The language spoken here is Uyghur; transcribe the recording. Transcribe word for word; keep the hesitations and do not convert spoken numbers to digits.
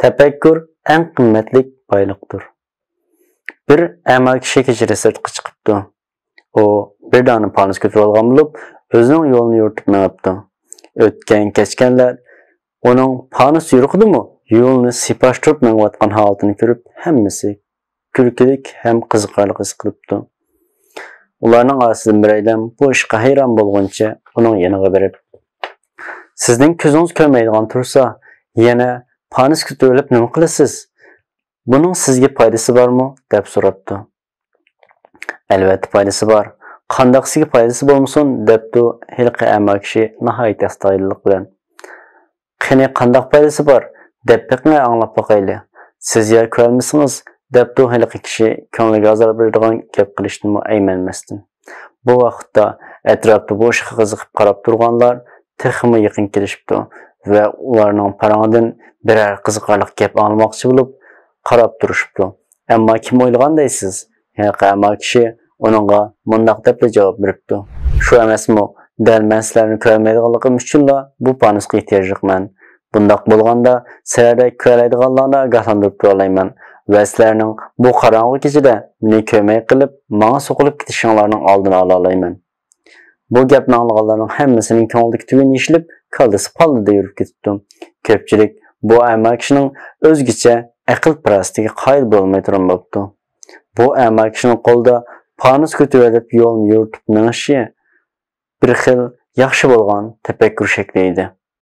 تەپەككۇر ئەڭ قىممەتلىك بايلىقتۇر. بىر ئەما كىشى كېچىدە سىرتقا چىقىپتۇ. ئۇ بىر دانە پانۇس كۆتۈرۈۋالغان بولۇپ، ئۆزىنىڭ يولىنى يورۇتۇپ مېڭىپتۇ. ئۆتكەن-كەچكەنلەر ئۇنىڭ پانۇس يورۇقىدىمۇ يولىنى سىپاشتۇرۇپ مېڭىۋاتقان ھالىتىنى كۆرۈپ، ھەممىسى كۈلكىلىك ھەم قىزىقارلىق ھېس قىلىپتۇ. ئۇلارنىڭ ئارىسىدىن بىرەيلەن بۇ ئىشقا ھەيران بولغىنىچە ئۇنىڭ يېنىغا بېرىپ، «سىزنىڭ كۆزىڭىز كۆرمەيدىغان تۇرسا، يەنە پانۇس كۆتۈرۈۋېلىپ نېمە قىلىسىز؟ بۇنىڭ سىزگە پايدىسى بارمۇ؟» دەپ سوراپتۇ. «ئەلۋەتتە پايدىسى بار. قانداق سىزگە پايدىسى بولمىسۇن؟» دەپتۇ ھېلىقى ئەما كىشى ناھايىتى ئەستايىدىللىق بىلەن. «قېنى، قانداق پايدىسى بار؟ دەپ بېقىڭە، ئاڭلاپ باقايلى. سىز يا كۆرەلمىسىڭىز»، دەپتۇ ھېلىقى كىشى كۆڭلىگە ئازار بېرىدىغان گەپ قىلىشتىنمۇ ئەيمەنمەستىن. بۇ ۋاقىتتا ئەتراپتا بۇ ئىشقا قىزىقىپ قاراپ تۇرغانلار تېخىمۇ يېقىن كېلىشىپتۇ ۋە ئۇلارنىڭ پاراڭىدىن بىرەر قىزىقارلىق گەپ ئاڭلىماقچى بولۇپ قاراپ تۇرۇشۇپتۇ. ئەمما كىم ئويلىغان دەيسىز؟ ھېلىقى ئەما كىشى ئۇنىڭغا مۇنداق دەپلا جاۋاب بېرىپتۇ: «شۇ ئەمەسمۇ، دەل مەن سىلەرنى كۆرەلمەيدىغانلىقىم ئۈچۈنلا بۇ پانۇسقا ئېھتىياجلىقمەن. بۇنداق بولغاندا سىلەردەك كۆرەلەيدىغانلارنى ئاگاھلاندۇرۇپ تۇرالايمەن ۋە سىلەرنىڭ بۇ قاراڭغۇ كېچىدە مېنى كۆرمەي قېلىپ ماڭا سوقۇلۇپ كېتىشىڭلارنىڭ ئالدىنى ئالالايمەن.» بۇ گەپنى ئاڭلىغانلارنىڭ ھەممىسىنىڭ كۆڭلىدىكى تۈگۈن يېشىلىپ، كاللىسى پاللىدە يۈرۈپ كېتىپتۇ. كۆپچىلىك بۇ ئەما كىشىنىڭ ئۆزگىچە ئەقىل-پاراسىتىگە قايىل بولالماي تۇرۇپ بوپتۇ. بۇ ئەما كىشىنىڭ قولىدا پانۇس كۆتۈرۈۋېلىپ يولنى يورۇتۇپ مېڭىشى بىر خىل ياخشى بولغان تەپەككۇر شەكلى ئىدى.